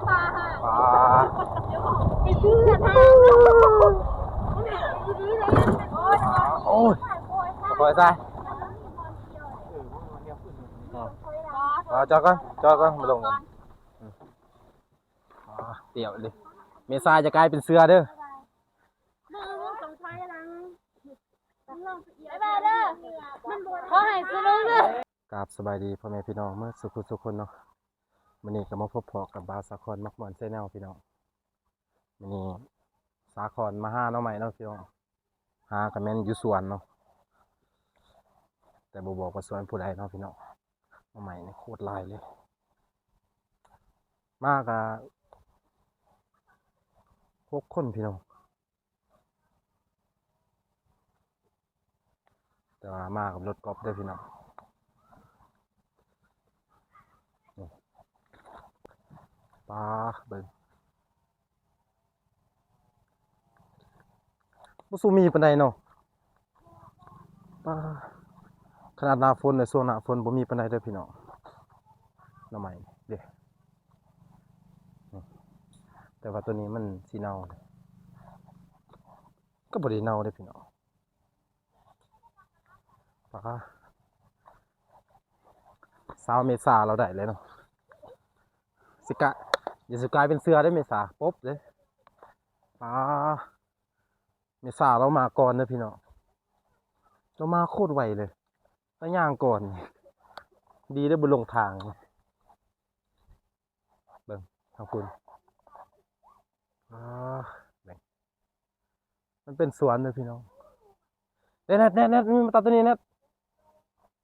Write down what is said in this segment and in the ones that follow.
ປາ ໂອ້ຍ ຄ່ອຍໆ ເອົາ ຈອດກ່ອນ ຈອດກ່ອນ ມາລົງກ່ອນ. ອາ ຕຽວເດ້ ເມສາຈະກາຍເປັນເສືອເດີ. ຂໍໃຫ້ສະເໜີເດີ. ກາບສະບາຍດີພໍ່ແມ່ພີ່ນ້ອງເໝິດສູ່ຜູ້ສູ່ຄົນເນາະ. ມື້ນີ້ກໍມາພົບພໍ້ກັບບ່າວສາຄອນມັກມ່ວນແຊນແນວພີ່ນ້ອງ. ມື້ນີ້ສາຄອນມາຫາໜໍ່ໄມ້ເນາະພີ່ນ້ອງ. ຫາກໍແມ່ນຢູ່ສວນເນາະ ແຕ່ບໍ່ບອກວ່າສວນຜູ້ໃດເນາະພີ່ນ້ອງ. ໜໍ່ໄມ້ນີ້ໂຄດຫຼາຍເລີຍ. ມາກໍຫົກຄົນພີ່ນ້ອງ. ແຕ່ວ່າມາກັບລົດກອບເດີພີ່ນ້ອງ. ນີ້ ປາ ເບິ່ງ ບໍ່ສູ່ມີປານໃດເນາະ. ປາ ຂະໜາດໜ້າຝົນເລີຍ ຊ່ວງໜ້າຝົນບໍ່ມີປານໃດເດີພີ່ນ້ອງ. ໜໍ່ໄມ້ເດ້ ນີ້ ແຕ່ວ່າໂຕນີ້ມັນຊິເນົ່າ ກໍບໍ່ໄດ້ເນົ່າເດ້ພີ່ນ້ອງ. ປາ ຊາວເມສາລາວໄດ້ເລີຍເນາະ. ຊິກະ ຢ່າຊິກາຍເປັນເສືອເດ້ເມສາ ປົບເດ້. ປາ ເມສາລາວມາກ່ອນເດີພີ່ນ້ອງ. ລາວມາໂຄດໄວເລີຍ ລາວຍ່າງກ່ອນ. ດີເດ້ບໍ່ຫຼົງທາງ. ເບິ່ງທາງພຸ້ນ ອາ ເບິ່ງ ມັນເປັນສວນເດີພີ່ນ້ອງ. ເດ້ ແນັດ ແນັດ ແນັດ ມີມາຕັດໂຕນີ້ແນັດ.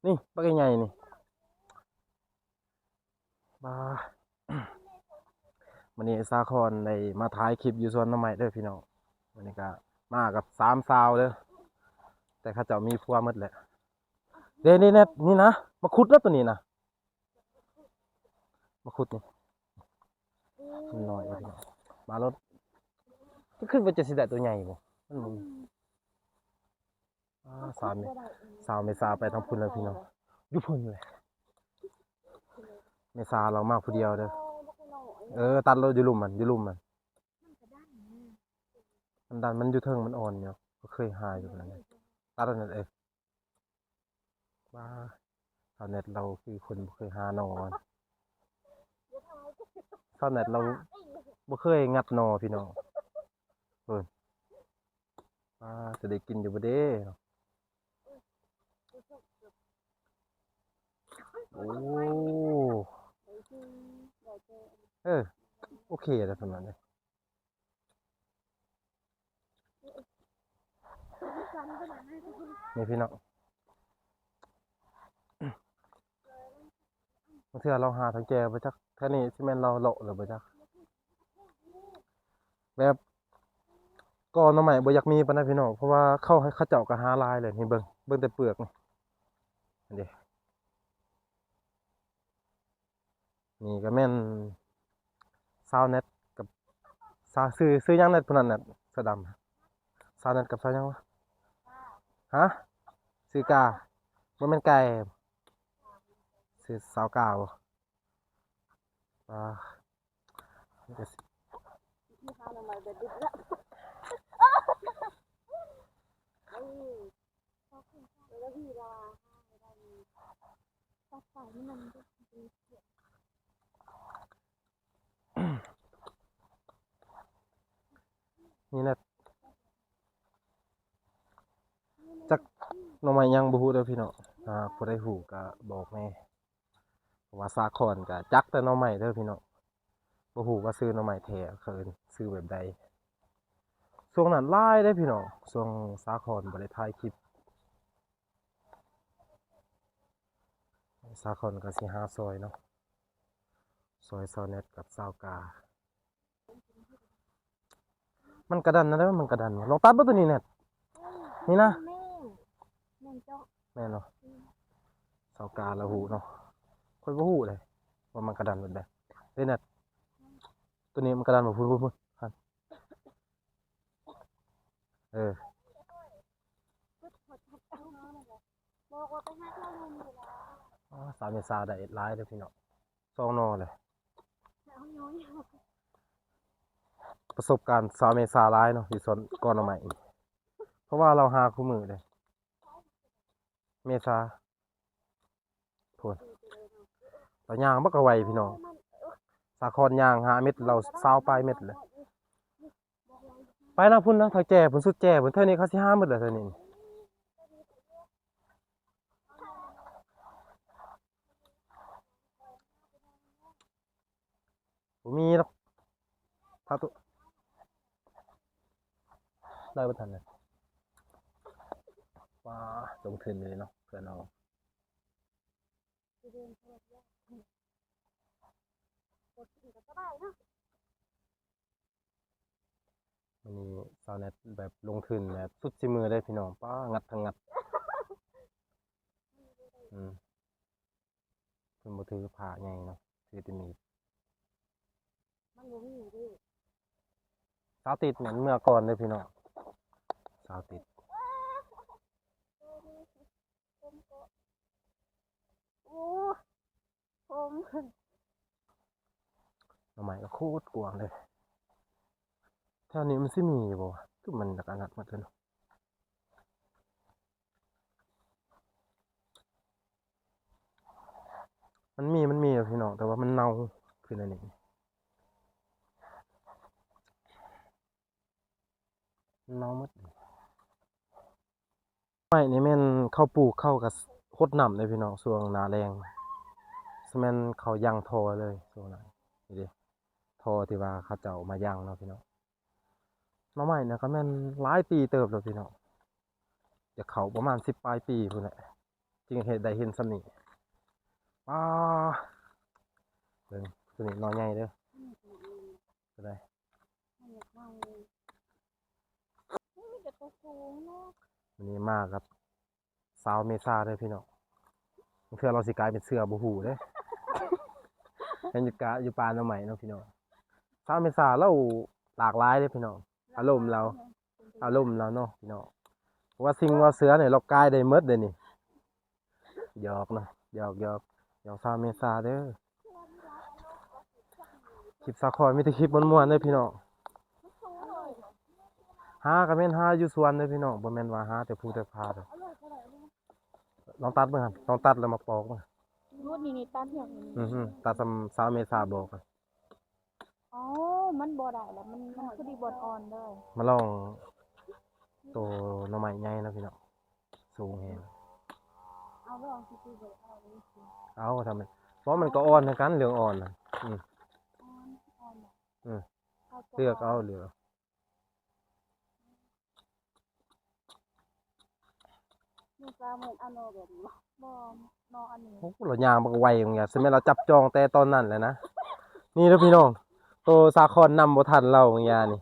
ນີ້ບັກໃຫຍ່ໆ ນີ້. ບາ ມື້ນີ້ສາຄອນໄດ້ມາຖ່າຍຄລິບຢູ່ສວນໜໍ່ໄມ້ເດີພີ່ນ້ອງ. ມື້ນີ້ກໍມາກັບສາມສາວເດີ ແຕ່ເຂົາເຈົ້າມີຜົວໝົດແລ້ວ. ເດ້ ນີ້ແນັດ ນີ້ນະ ມາຂຸດນະໂຕນີ້ນະ. ມາຂຸດນີ້ ມັນນ້ອຍເດ້ພີ່ນ້ອງ. ມາໂລດ ຄືຄິດວ່າຈະຊິໄດ້ໂຕໃຫຍ່ບໍ່ ມັນບໍ່ມີ. ອາ ສາວເມ ສາວເມສາໄປທາງພຸ້ນແລ້ວພີ່ນ້ອງ ຢູ່ພຸ້ນແຫຼະ. ເມສາລາວມາຜູ້ດຽວເດີ. ເອີ ຕັດໂລດ ຢູ່ລຸ່ມມັນ ຢູ່ລຸ່ມມັນ. ມັນດັນ ມັນຢູ່ເທິງ ມັນອ່ອນຢູ່ ເຄີຍຫາຢູ່ນັ້ນ. ຕັດອັນນັ້ນເອງ. ວ້າ ສາວແນັດລາວຄືຄົນບໍ່ເຄີຍຫາໜໍ່. ສາວແນັດລາວບໍ່ເຄີຍງັດໜໍ່ພີ່ນ້ອງ. ເບິ່ງ ວ້າ ຈະໄດ້ກິນຢູ່ບໍ່ເດ້. ໂອ້ ເອີ ໂອເຄແລ້ວສ່ຳນັ້ນເດ້. ນີ້ພີ່ນ້ອງ ບາງເທື່ອລາວຫາທາງແກ່ບໍ່ຈັກ ແຖວນີ້ຊິແມ່ນລາວເລາະຫຼືບໍ່ຈັກ. ແບບ ກໍໜໍ່ໄມ້ບໍ່ຢາກມີປານໃດພີ່ນ້ອງ ເພາະວ່າເຂົາ ເຂົາເຈົ້າກໍຫາຫຼາຍແລ້ວ. ນີ້ເບິ່ງ ເບິ່ງແຕ່ເປືອກນີ້ ເຫັນເດ້. ນີ້ກໍແມ່ນສາວແນັດກັບສາວ ຊື່ ຊື່ຫຍັງແນັດ ຜູ້ນັ້ນແນັດ ເສື້ອດຳ. ສາວແນັດກັບສາວຫຍັງວະ? ຮະ? ຊື່ກາ ບໍ່ແມ່ນໄກ່ ຊື່ສາວກາບໍ່? ອ່າ ນີ້ກໍຊິ ນີ້ແຫຼະ ຈັກໜໍ່ໄມ້ຫຍັງບໍ່ຮູ້ເດີພີ່ນ້ອງ. ຖ້າຜູ້ໃດຮູ້ກໍບອກແດ່. ເພາະວ່າສາຄອນກໍຈັກແຕ່ໜໍ່ໄມ້ເດີພີ່ນ້ອງ ບໍ່ຮູ້ວ່າຊື່ໜໍ່ໄມ້ແທ້ເຂົາເອີ້ນຊື່ແບບໃດ. ຊ່ວງນັ້ນຫຼາຍເດ້ພີ່ນ້ອງ ຊ່ວງສາຄອນບໍ່ໄດ້ຖ່າຍຄລິບ. ສາຄອນກໍຊິຫາຊ່ອຍເນາະ ຊ່ອຍສາວແນັດກັບສາວກາ. ມັນກະດັນນະເດີ ມັນກະດັນ. ລອງຕັດເບິ່ງໂຕນີ້ແນັດ ນີ້ນະ ແມ່ນ ແມ່ນເຈາະ ແມ່ນບໍ່? ສາວກາລະຮູ້ເນາະ ຂ້ອຍບໍ່ຮູ້ເດ້ວ່າມັນກະດັນແບບໃດ. ເດ້ແນັດ ໂຕນີ້ມັນກະດັນບໍ່? ພຸ້ນໆໆ ຫັ້ນ ເອີ ສາວເມສາໄດ້ຫຼາຍເດີພີ່ນ້ອງ ສອງໜໍ່ເລີຍ. ປະສົບການຊາວເມສາຫຼາຍເນາະ ຢູ່ສວນກອໜໍ່ໄມ້ ເພາະວ່າລາວຫາຄູ່ມື້ເດ້ ເມສາ ພຸ້ນ ລາວຍ່າງບັກກະໄວພີ່ນ້ອງ ສາຄອນຍ່າງຫ້າເມັດ ລາວຊາວປາຍເມັດແຫຼະ ໄປນະພຸ້ນນະ ເຖົ້າແຈ້ພຸ້ນ ສຸດແຈ້ພຸ້ນ ເທື່ອນີ້ເຂົາຊິຫາໝົດແລ້ວເທື່ອນີ້. ບໍ່ມີດອກ ຖ້າໂຕ ໄດ້ບໍ່ທັນເລີຍ ວ້າ ລົງທຶນເລີຍເນາະ ເພື່ອນເຮົາ ມື້ນີ້ຊາວແນັດແບບລົງທຶນແບບສຸດສີມືເລີຍພີ່ນ້ອງ ປ້າ ງັດທັງງັດ ອືມ ເພິ່ນບໍ່ຖືຜ້າໃຫຍ່ເນາະ ຖືແຕ່ມີດ ມັນບໍ່ມີເດ້ ຊາວຕິດແມ່ນເມືອກ່ອນເດີພີ່ນ້ອງ ຊາວຕິດ ໂອ້ ຜົມ ໜໍ່ໄມ້ກໍໂຄດກວ້າງເລີຍ ແຖວນີ້ມັນຊິມີຢູ່ບໍ່ວະ ຄືມັນຢາກອັນນັ້ນໝົດເລີຍເນາະ ມັນມີ ມັນມີຢູ່ພີ່ນ້ອງ ແຕ່ວ່າມັນເນົ່າ ຄືແນວນີ້ ເນົ່າໝົດ ໄມ້ນີ້ແມ່ນເຂົາປູກ ເຂົາກໍຫົດນ້ຳເດ້ພີ່ນ້ອງ ຊ່ວງໜ້າແລ້ງ ສະແມ່ນເຂົາຍັງທໍ່ເລີຍຊ່ວງນັ້ນ ນີ້ເດ້ ທໍ່ທີ່ວ່າເຂົາເຈົ້າມາຍັງເນາະພີ່ນ້ອງ ໜໍ່ໄມ້ນະກໍແມ່ນຫຼາຍປີເຕີບແລ້ວພີ່ນ້ອງ ຈະເຂົ້າປະມານສິບປາຍປີພຸ້ນແຫຼະ ຈຶ່ງເຮັດໄດ້ເຫັນສ່ຳນີ້ ປ້າ ເບິ່ງ ຕົວນີ້ໜໍ່ໃຫຍ່ເດີ ຕົວໃດ ມັນຢາກເອົາ ເຮີ້ຍ ມີແຕ່ຕົວສູງເນາະ ມື້ນີ້ມາກັບຊາວເມສາເດີພີ່ນ້ອງ ບາງເທື່ອລາວຊິກາຍເປັນເສືອບໍ່ຮູ້ເດ້ ເຫັນຢູ່ກະ ຢູ່ປ່າໜໍ່ໄມ້ເນາະພີ່ນ້ອງ ຊາວເມສາລາວຫຼາກຫຼາຍເດ້ພີ່ນ້ອງ ອາລົມລາວ ອາລົມລາວເນາະພີ່ນ້ອງ ເພາະວ່າສິງວ່າເສືອນີ້ລາວກາຍໄດ້ໝົດເດ້ນີ້ ຫຍອກເນາະ ຫຍອກ ຫຍອກ ຫຍອກຊາວເມສາເດີ ຄລິບສາຄອນມີແຕ່ຄລິບມ່ວນໆເດີພີ່ນ້ອງ ຫາກໍແມ່ນຫາຢູ່ສວນເດີພີ່ນ້ອງ ບໍ່ແມ່ນວ່າຫາແຕ່ພູແຕ່ຜາເດີ ລອງຕັດເບິ່ງຫັ້ນ ລອງຕັດແລ້ວມາປອກເບິ່ງ ຮູດນີ້ ນີ້ຕັດຫຍັງນີ້ ອື ຕັດສ່ຳຊາວເມສາບອກ ອໍ ມັນບໍ່ໄດ້ລະ ມັນ ມັນພໍດີບ່ອນອ່ອນເລີຍ ມາລອງໂຕໜໍ່ໄມ້ໃຫຍ່ເນາະພີ່ນ້ອງ ສູງແຮງ ເອົາລອງຊິ ບໍ່ເອົາເລີຍ ເອົາ ທຳ ເພາະມັນກໍອ່ອນຄືກັນ ເລື່ອງອ່ອນນະ ອື ອ່ອນ ອ່ອນ ອື ເລືອກເອົາ ເລືອກເອົາ ມີປາໝຶກເອົາໜໍ່ແບບນີ້ບໍ່? ບໍ່ ໜໍ່ອັນນີ້ ໂອ້ ລາວຍ່າງບັກໄວບາງຢ່າງ ຊິແມ່ນລາວຈັບຈອງແຕ່ຕອນນັ້ນແຫຼະນະ ນີ້ເດີພີ່ນ້ອງ ໂຕສາຄອນນຳບໍ່ທັນລາວບາງຢ່າງນີ້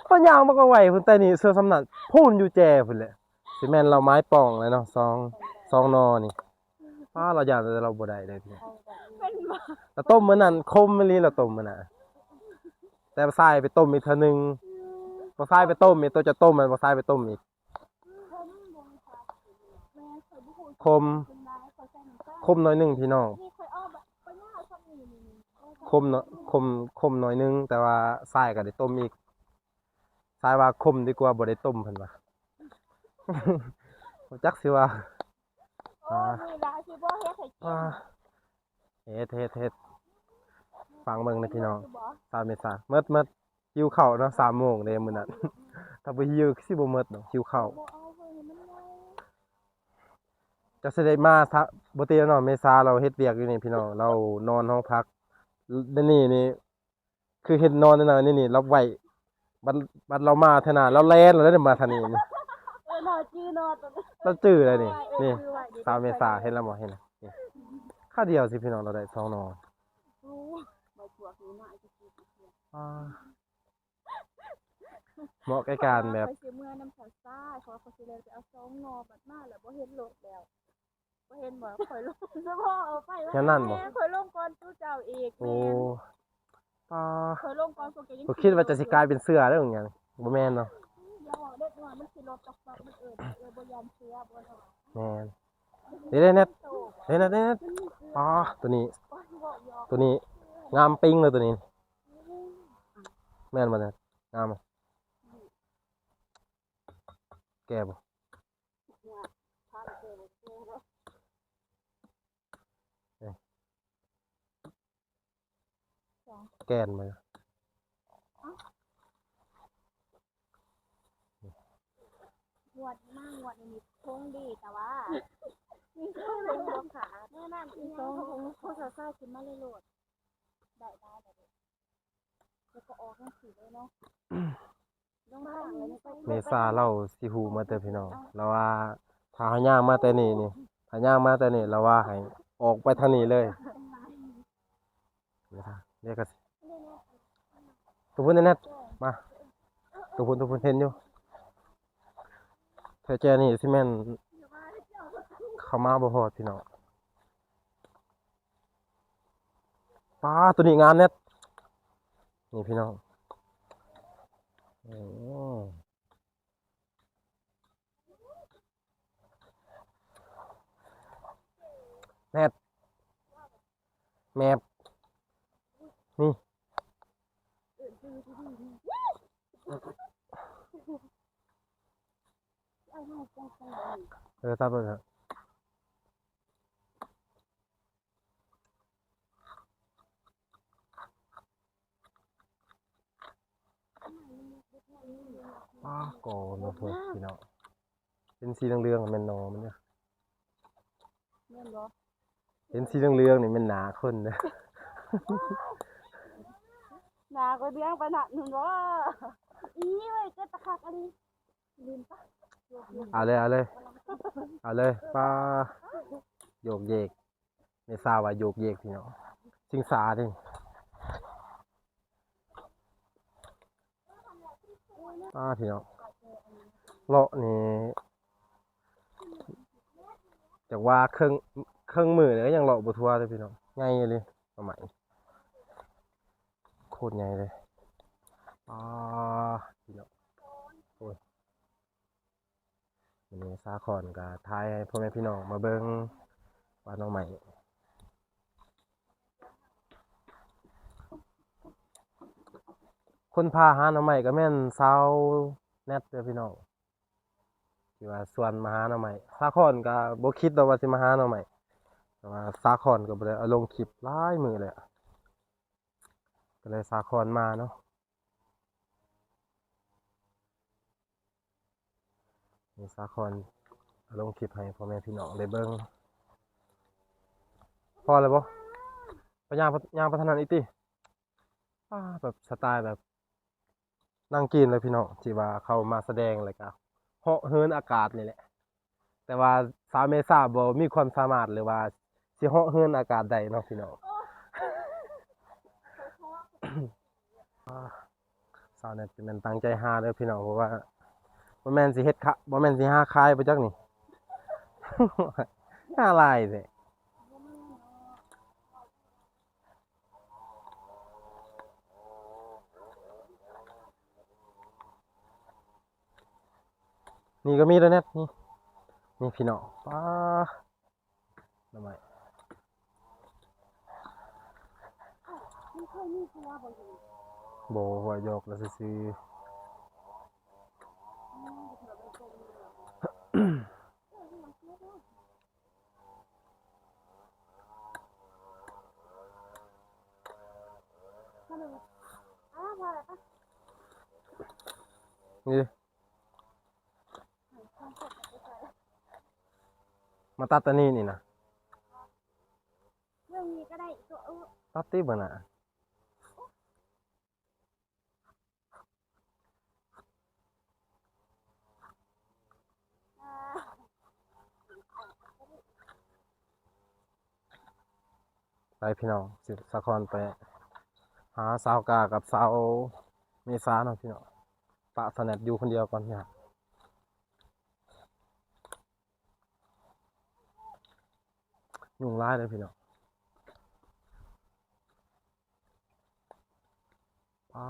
ລາວຍ່າງບັກໄວພຸ້ນ ແຕ່ນີ້ເຊື່ອສ່ຳນັ້ນ ພຸ້ນຢູ່ແຈພຸ້ນແຫຼະ ຊິແມ່ນລາວໝາຍປ້ອງແລ້ວເນາະ ສອງ ສອງໜໍ່ນີ້ ປ້າ ລາວຢ້ານແຕ່ລາວບໍ່ໄດ້ເດ້ພີ່ນ້ອງ ເປັນບໍ່? ລາວຕົ້ມມື້ນັ້ນ ຂົມອີ່ຫຼີ ລາວຕົ້ມມື້ນັ້ນ ແຕ່ຊາຍໄປຕົ້ມອີກເທື່ອໜຶ່ງ ບໍ່ຊາຍໄປຕົ້ມອີກ ໂຕຈະຕົ້ມມັນ ບໍ່ຊາຍໄປຕົ້ມອີກ ຂົມ ຂົມໜ້ອຍໜຶ່ງພີ່ນ້ອງ ຂົມເນາະ ຂົມ ຂົມໜ້ອຍໜຶ່ງ ແຕ່ວ່າຊາຍກໍໄດ້ຕົ້ມອີກ ຊາຍວ່າຂົມດີກວ່າບໍ່ໄດ້ຕົ້ມ ເພິ່ນວ່າ ບໍ່ຈັກຊິວ່າ ໂອ້ຍ ມີລະຊິບໍ່ເຮັດໃຫ້ກິນ ອ່າ ເຮັດ ເຮັດ ເຮັດ ຟັງເບິ່ງເດີພີ່ນ້ອງ ຊາວເມສາ ໝົດ ໝົດ ຫິວເຂົ້າເນາະ ສາມໂມງເດ້ມື້ນັ້ນ ຖ້າບໍ່ຫິວຄືຊິບໍ່ໝົດດອກ ຫິວເຂົ້າ ບໍ່ເອົາເບິ່ງໃຫ້ມັນໄວ ຈັກຊິໄດ້ມາຊະ ບໍ່ຕິເນາະ ເມສາລາວເຮັດວຽກຢູ່ນີ້ພີ່ນ້ອງ ລາວນອນຫ້ອງພັກ ດຽວນີ້ນີ້ ຄືເຫັນນອນແນວນັ້ນນີ້ ລາວໄຫວ້ ບັດ ບັດລາວມາເທື່ອໜ້າ ລາວແລ່ນແລ້ວເດ້ ມາທາງນີ້ນີ້ ເອີ ໜໍ່ຈື່ໜໍ່ຕົວນີ້ ລາວຈື່ແລ້ວນີ້ ເອີ ນີ້ ຈື່ໄວ້ ຊາວເມສາ ເຫັນແລ້ວບໍ່ ເຫັນ ນີ້ ຄາວດຽວຊິພີ່ນ້ອງ ລາວໄດ້ສອງໜໍ່ ໂອ້ ໃບພວກນີ້ມາ ອ່າ ເໝາະແກ່ການແບບ ຂ້ອຍຊິເມືອນຳສາວຊາຍ ເພາະວ່າຂ້ອຍຊິແລ່ນໄປເອົາສອງໜໍ່ ບັດມາແລ້ວບໍ່ເຫັນລົດແລ້ວ ບໍ່ເຫັນບໍ່? ຂ້ອຍລົງສະເພາະເອົາໄປ ແນວນັ້ນບໍ່? ແມ່ນ ຂ້ອຍລົງກ່ອນສູ່ເຈົ້າອີກ ໂອ້ ແມ່ນ ປ້າ ຂ້ອຍລົງກ່ອນພວກເຈົ້າຍັງ ຂ້ອຍຄິດວ່າເຈົ້າຊິກາຍເປັນເສືອເດ້ ຫຍັງ ບໍ່ແມ່ນເນາະ ຢ່າເວົ້າເດັກນ້ອຍ ມັນຊິລົບຕອກໆ ມັນເອີ້ນ ເອີ ບໍ່ຢ້ານເສືອບໍ່ເນາະ ແມ່ນ ເດ້ ເດ້ ແນັດ ເດ້ ແນັດ ເດ້ ແນັດ ອໍ ໂຕນີ້ ໂຕນີ້ງາມປິງເລີຍ ໂຕນີ້ ແມ່ນບໍ່ແນດ? ງາມບໍ່? ແກ່ບໍ່? ແກ່ນມາ ງວດມາງວດນີ້ນີ້ໂຄ້ງດີ ແຕ່ວ່າມີໂຄ້ງລົງບໍ່ຂາດ ມື້ນັ້ນອີ່ຫຍັງ ໂຄ້ງ ໂຄ້ງຊ້າໆ ຂຶ້ນມາເລີຍໂລດ ໄດ້ ໄດ້ ໄດ້ ແລ້ວກໍອອກຈັ່ງຊີ້ເລີຍເນາະ. ເມສາລາວຊິຮູ້ໝົດເດີພີ່ນ້ອງ ລາວວ່າຖ້າເຮົາຍ່າງມາແຕ່ນີ້ນີ້ ຖ້າຍ່າງມາແຕ່ນີ້ ລາວວ່າໃຫ້ອອກໄປທາງນີ້ເລີຍ. ເດ ເດກະ ໂຕພຸ້ນແນດ ມາ ໂຕພຸ້ນ ໂຕພຸ້ນເຫັນຢູ່ ແຖວແຈນີ້ຊິແມ່ນເຂົ້າມາບໍ່ຮອດພີ່ນ້ອງ. ປາ ໂຕນີ້ງາມແນດ ນີ້ພີ່ນ້ອງ ໂອ້ ແນດ ແມບ ນີ້ ເອີ ຕັດໄປເຖາະ. ປາ ກໍໜໍ່ເພິ່ນພີ່ນ້ອງ ເຫັນສີເຫຼືອງໆ ແມ່ນໜໍ່ມັນເດີ ແມ່ນບໍ່? ເຫັນສີເຫຼືອງໆ ນີ້ແມ່ນໜ້າຄົນເດີ ໜ້າກໍເດືອງປານນັ້ນພຸ້ນບໍ່? ອີ ເອີຍ ເກີດຕາຄັກອີ່ຫຼີ ລືມປະ ເອົາເລີຍ ເອົາເລີຍ ເອົາເລີຍ ປາ ໂຢກເຢກ. ແມ່ສາວວ່າໂຢກເຢກພີ່ນ້ອງ ຊິງສາເດ້ ອ້າ ພີ່ນ້ອງ ເລາະນີ້ ຈັກວ່າເຄິ່ງ ເຄິ່ງມື້ນີ້ກໍຍັງເລາະບໍ່ທົ່ວເລີຍພີ່ນ້ອງ ໃຫຍ່ອີ່ຫຼີ ໜໍ່ໄມ້ ໂຄດໃຫຍ່ເລີຍ ອ້າ ພີ່ນ້ອງ ໂອ້ຍ. ມື້ນີ້ສາຄອນກໍຖ່າຍໃຫ້ພໍ່ແມ່ພີ່ນ້ອງມາເບິ່ງວ່າໜໍ່ໄມ້ ຄົນພາຫາໜໍ່ໄມ້ກໍແມ່ນສາວແນັດເດີພີ່ນ້ອງ ທີ່ວ່າຊວນມາຫາໜໍ່ໄມ້ ສາຄອນກໍບໍ່ຄິດດອກວ່າຊິມາຫາໜໍ່ໄມ້ ແຕ່ວ່າສາຄອນກໍບໍ່ໄດ້ເອົາລົງຄລິບຫຼາຍມື້ແລ້ວ ກໍເລີຍສາຄອນມາເນາະ. ນີ້ສາຄອນລົງຄລິບໃຫ້ພໍ່ແມ່ພີ່ນ້ອງໄດ້ເບິ່ງ ພໍແລ້ວບໍ່? ໄປຍ່າງ ຍ່າງໄປທາງນັ້ນອີກຕິ ອາ ແບບສະໄຕແບບໜັງຈີນເລີຍພີ່ນ້ອງ ທີ່ວ່າເຂົາມາສະແດງ ແລ້ວກະເຫາະເຫີນອາກາດນີ້ແຫຼະ. ແຕ່ວ່າສາວເມສາບໍ່ມີຄວາມສາມາດ ຫຼືວ່າຊິເຫາະເຫີນອາກາດໄດ້ເນາະພີ່ນ້ອງ. ສາວແນັດຈະແມ່ນຕັ້ງໃຈຫາເດີພີ່ນ້ອງ ເພາະວ່າບໍ່ແມ່ນຊິເຮັດຂະ ບໍ່ແມ່ນຊິຫາຂາຍບໍ່ຈັກນີ້ ຫາຫຼາຍແທ້. ນີ້ກໍມີແລ້ວແນັດ ນີ້ ນີ້ພີ່ນ້ອງ ປາ ໜໍ່ໄມ້ ບໍ່ ວ່າຢອກລະຊື່ໆ. ນີ້ ມາຕັດອັນນີ້ນີ້ນະ ເລື່ອງນີ້ກໍໄດ້ຕົວະ ຕັດຕິບານະ. ໄປພີ່ນ້ອງ ຊິສາຄອນໄປຫາສາວກາກັບສາວເມສາເນາະພີ່ນ້ອງ ປະສາວແນັດຢູ່ຄົນດຽວກ່ອນ ຍາກ. ຍຸງຫຼາຍເດີພີ່ນ້ອງ ປາ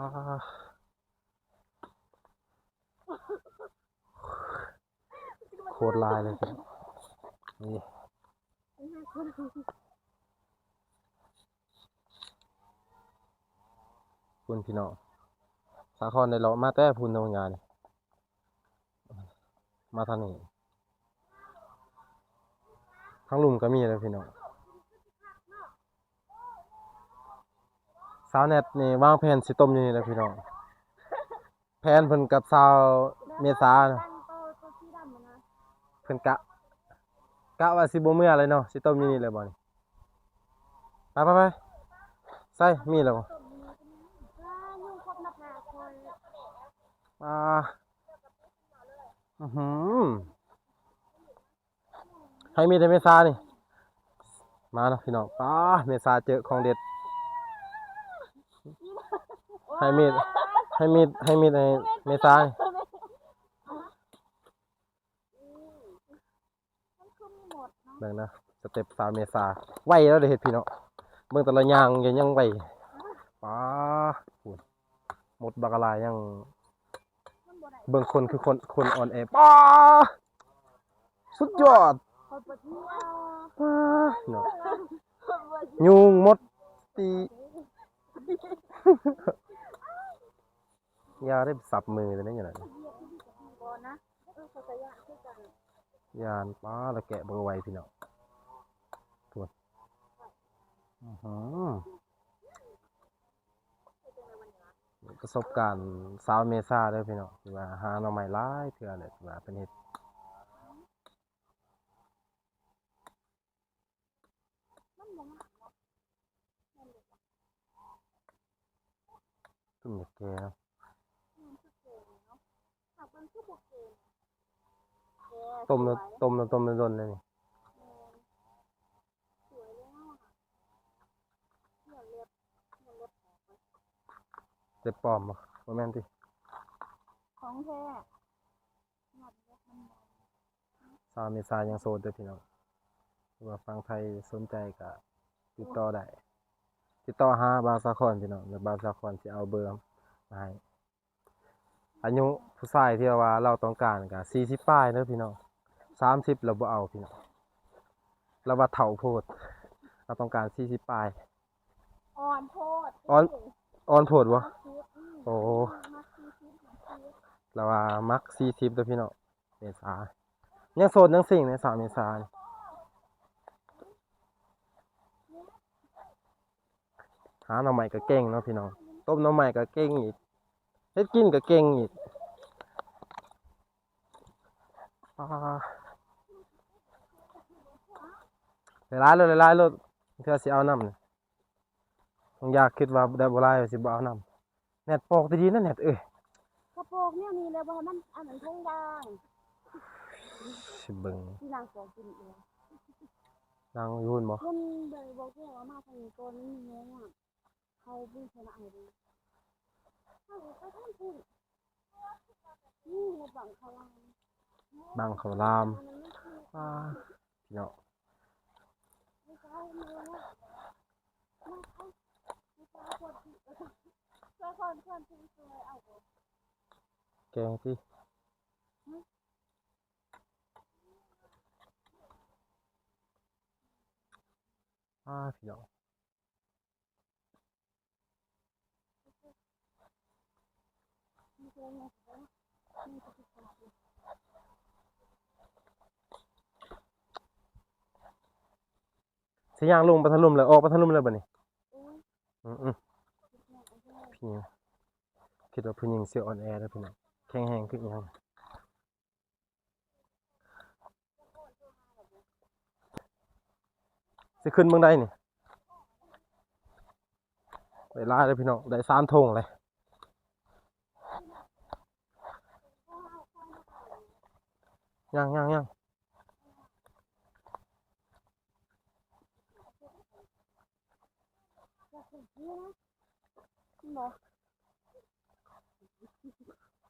ໂຄດຫຼາຍເລີຍພີ່ນ້ອງ ນີ້. ພຸ້ນພີ່ນ້ອງ ສາຄອນໄດ້ເລາະມາແຕ່ພຸ້ນເນາະ ຫຍ້ານີ້ ມາທາງນີ້ ທາງລຸ່ມກໍມີເດີພີ່ນ້ອງ. ສາວແນັດນີ້ວາງແຜນຊິຕົ້ມຢູ່ນີ້ແຫຼະພີ່ນ້ອງ. ແຜນເພິ່ນກັບຊາວເມສານະ ເພິ່ນກະ ກະວ່າຊິບໍ່ເມືອເລີຍເນາະ ຊິຕົ້ມຢູ່ນີ້ເລີຍບໍ່ນີ້? ໄປໆໆ ໃສ່ມີແລ້ວບໍ່? ອ່າ ອືຫື ໃຫ້ມີແຕ່ເມສານີ້ ມາເນາະພີ່ນ້ອງ. ປ້າ ເມສາເຈີຂອງເດັດ ໃຫ້ມີດ ໃຫ້ມີດ ໃຫ້ມີດ ໃຫ້ເມສານີ້. ເບິ່ງນະ ສະເຕັບສາວເມສາ ໄວແລ້ວເດ້ເຮັດພີ່ນ້ອງ. ເບິ່ງແຕ່ລະຍ່າງຍັງໄວ ປ້າ ໂອ້ ມົດບັກຫຼາຍ ຍັງ ເບິ່ງຄົນຄືຄົນ ຄົນອ່ອນແອ ປ້າ ສຸດຍອດ ປ້າ ເນາະ ຍຸງມົດຕີ ຢ່າໄດ້ສັບມືແຕ່ໃດ ຢ້ານ ປ້າ ລະແກະບໍ່ໄຫວພີ່ນ້ອງ. ໂອ້ ອືຫື ປະສົບການຊາວເມສາເດີພີ່ນ້ອງ ທີ່ວ່າຫາໜໍ່ໄມ້ຫຼາຍເທື່ອແຫຼະ ທີ່ວ່າເພິ່ນເຮັດ ຕົ້ນຢາກແກ່ເນາະ ຕົ້ມແລ້ວ ຕົ້ມແລ້ວ ຕົ້ມແລ້ວດົນເລີຍນີ້. ເລັບປອມບໍ່? ບໍ່ແມ່ນຕິ ຂອງແທ້. ຊາວເມສາຍັງໂສດເດີພີ່ນ້ອງ ຫຼືວ່າຝັ່ງໄທສົນໃຈກະຕິດຕໍ່ໄດ້ ຕິດຕໍ່ຫາບ່າວສາຄອນພີ່ນ້ອງ ແລ້ວບ່າວສາຄອນຊິເອົາເບີມາໃຫ້. ອາຍຸຜູ້ຊາຍທີ່ວ່າລາວຕ້ອງການກະສີ່ສິບປາຍເດີພີ່ນ້ອງ ສາມສິບລາວບໍ່ເອົາພີ່ນ້ອງ ລາວວ່າເຖົ້າໂພດ ລາວຕ້ອງການສີ່ສິບປາຍ. ອ່ອນໂພດ ອ່ອນ ອ່ອນໂພດບໍ່? ອືມ ໂອ້ ມັກສີ່ສິບ ມັກສີ່ສິບ ລາວວ່າມັກສີ່ສິບເດີພີ່ນ້ອງ. ເມສາ ຍັງໂສດຍັງຊິງໃນສາວເມສານີ້ ຫາໜໍ່ໄມ້ກໍເກັ່ງເນາະພີ່ນ້ອງ ຕົ້ມໜໍ່ໄມ້ກໍເກັ່ງອີກ ເຮັດກິນກໍເກັ່ງອີກ. ອ່າ ຫຼາຍໆໂລດ ຫຼາຍໆໂລດ ເທື່ອຊິເອົານຳນີ້. ນ້ອງຢາກຄິດວ່າໄດ້ບໍ່ຫຼາຍ ວ່າຊິບໍ່ເອົານຳ. ແນັດປອກດີໆນະແນັດເອີຍ ກະປອກແນວນີ້ແຫຼະ ບໍ່ໃຫ້ມັນອັນນັ້ນ ຖົງຢາງ ຊິເບິ່ງ ຊິນັ່ງປອກກິນເອງ ນັ່ງຢູ່ພຸ້ນບໍ່? ມັນໄດ້ບອກແລ້ວວ່າມາທາງນີ້ກ່ອນ ມັນມີແນວຍາກ ເຂົາບໍ່ໃສ່ລະອາຍເດ້ ເຮົາໄປທາງພຸ້ນ ນີ້ແຫຼະບັ້ງເຂົ້າຫຼາມ ບັ້ງເຂົ້າຫຼາມ ອ່າ ພີ່ນ້ອງ ແກງຕິ ອາ ພີ່ນ້ອງ. ຊິຍ່າງລົງໄປທາງລຸ່ມແລ້ວ ອອກໄປທາງລຸ່ມແລ້ວບັດນີ້. ອືມ ອືມ ຜູ້ຍິງ ຄິດວ່າຜູ້ຍິງຊິອ່ອນແອເດີພີ່ນ້ອງ ແຂງແຮງຄືອີຫຍັງ. ຊິຂຶ້ນເບິ່ງໄດ້ນີ້ ໄດ້ຫຼາຍເລີຍພີ່ນ້ອງ ໄດ້ສາມຖົງເລີຍ ຍັງ ຍັງ ຍັງ.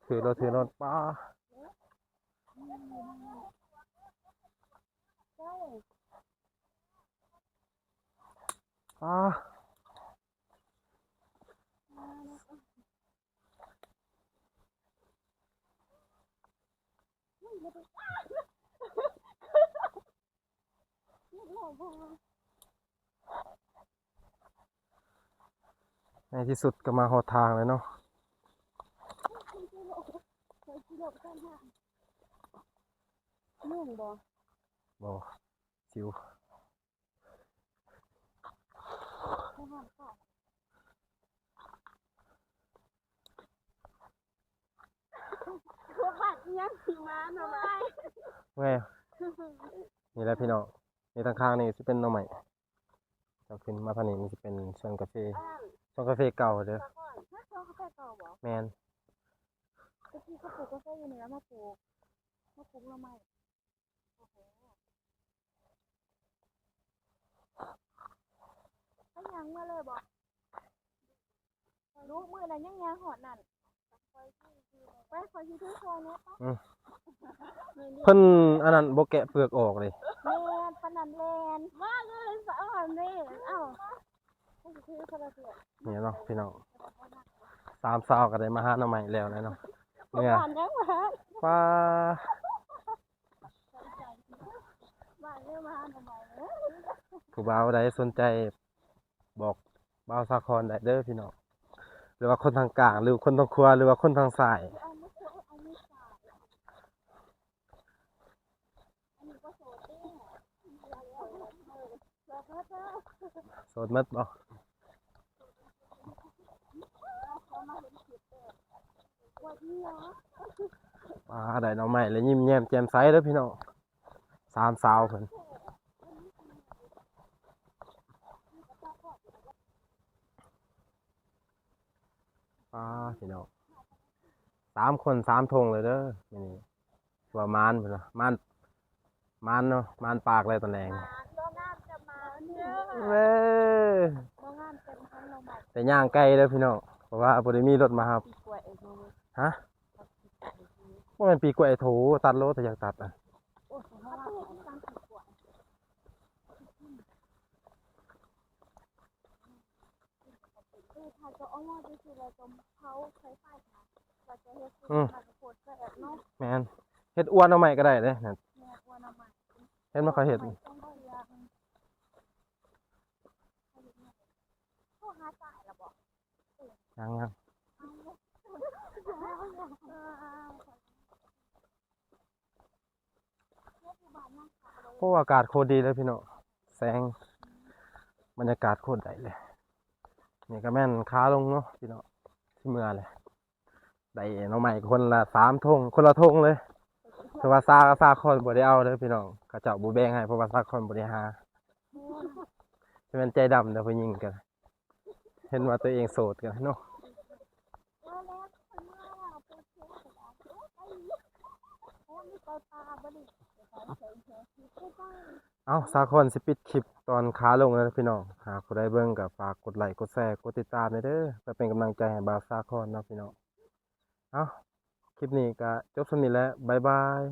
ຖືໂລດ ຖືໂລດ ປ້າ ປ້າ. ໃນທີ່ສຸດກໍມາຮອດທາງແລ້ວເນາະ ຫຍຸ້ງບໍ່? ບໍ່ ຊິວ. ແມ່ນ ນີ້ແຫຼະພີ່ນ້ອງ ນີ້ທາງຂ້າງນີ້ຊິເປັນໜໍ່ໄມ້. ເຈົ້າຂຶ້ນມາທາງນີ້ມັນຊິເປັນສວນກາເຟ ສວນກາເຟເກົ່າເດີ. ສວນກາເຟເກົ່າບໍ່? ແມ່ນ. ຕະກີ້ເຂົາປູກກາເຟຢູ່ນີ້ແລ້ວມາປູກ ມາປູກໜໍ່ໄມ້. ໂອ້ໂຫ ໄປຍ່າງເມືອເລີຍບໍ່? ລູກ ມື້ນັ້ນຍັງຍ່າງຮອດນັ້ນ. ໄປ ຂ້ອຍຊິຖືຊ່ອຍແດ່ປະ. ອືມ ແມ່ນ ເພິ່ນອັນນັ້ນບໍ່ແກະເປືອກອອກເດ້. ແມ່ນ ປານນັ້ນແລ່ນ ມາເລີຍສະອອນເດ້. ເອົ້າ ຂ້ອຍຊິຖືຄົນລະເທື່ອ. ນີ້ເນາະພີ່ນ້ອງ ສາມສາວກໍໄດ້ມາຫາໜໍ່ໄມ້ແລ້ວແຫຼະເນາະ. ເມື່ອ ປາ ຜູ້ບ່າວໃດສົນໃຈບອກບ່າວສາຄອນໄດ້ເດີພີ່ນ້ອງ ຫຼືວ່າຄົນທາງກາງ ຫຼືຄົນທາງຂວາ ຫຼືວ່າຄົນທາງຊ້າຍ. ໂສດໝົດບໍ່? ປາ ໄດ້ໜໍ່ໄມ້ແລ້ວຍິ້ມແຍ້ມແຈ່ມໃສເດີພີ່ນ້ອງ ສາມສາວເພິ່ນ. ປາ ພີ່ນ້ອງ ສາມຄົນສາມຖົງເລີຍເດີມື້ນີ້. ວ່າມານເພິ່ນວ່າ ມານ ມານເນາະ ມານປາກແລ້ວຕອນແລງ. ບໍ່ງາມແຕ່ມານເດີ ເອີ ບໍ່ງາມແຕ່ທັງໜໍ່ໄມ້ ແຕ່ຍ່າງໄກເດີພີ່ນ້ອງ ເພາະວ່າບໍ່ໄດ້ມີລົດມາຮັບ. ຮະ? ບໍ່ແມ່ນປີກລ້ວຍ ໂຖ ຕັດໂລດ ຖ້າຢາກຕັດນະ. ໂອ້ຍ ເອີ ຖ້າເຈົ້າເອົາມາຈັ່ງຊີ້ແລ້ວເຈົ້າເຜົາໃສ່ໄຟນະ ແລ້ວເຈົ້າເຮັດ ອືມ ໃສ່ໝາກກະໂພດແຊບເນາະ. ແມ່ນ ເຮັດອົ່ວໜໍ່ໄມ້ກໍໄດ້ເດ້ນັ້ນ. ແມ່ນ ອົ່ວໜໍ່ໄມ້ ເຫັນບໍ່ເຂົາເຮັດ ໂທຫາສາຍລະບໍ່? ຍັງໆ ເອີ ໂອ້ ອາກາດໂຄດດີເລີຍພີ່ນ້ອງ ແສງ ບັນຍາກາດໂຄດໄດ້ເລີຍ. ນີ້ກໍແມ່ນຂາລົງເນາະພີ່ນ້ອງ ຊິເມືອແຫຼະ. ໄດ້ໜໍ່ໄມ້ຄົນລະສາມຖົງ ຄົນລະຖົງເລີຍ. ຖືວ່າສາ ສາຄອນບໍ່ໄດ້ເອົາເດີພີ່ນ້ອງ ເຂົາເຈົ້າບໍ່ແບ່ງໃຫ້ ເພາະວ່າສາຄອນບໍ່ໄດ້ຫາ. ຈະແມ່ນໃຈດຳເດີຜູ້ຍິງກໍ ເຫັນວ່າຕົວເອງໂສດກັນເນາະ. ເອົ້າ ສາຄອນຊິປິດຄລິບຕອນຂາລົງແລ້ວພີ່ນ້ອງ. ຫາກຜູ້ໃດເບິ່ງກໍຝາກກົດໄລ ກົດແຊ ກົດຕິດຕາມແດ່ເດີ ເພື່ອເປັນກຳລັງໃຈໃຫ້ບ່າວສາຄອນເນາະພີ່ນ້ອງ. ເອົ້າ ຄລິບນີ້ກໍຈົບສ່ຳນີ້ແຫຼະ ບາຍບາຍ.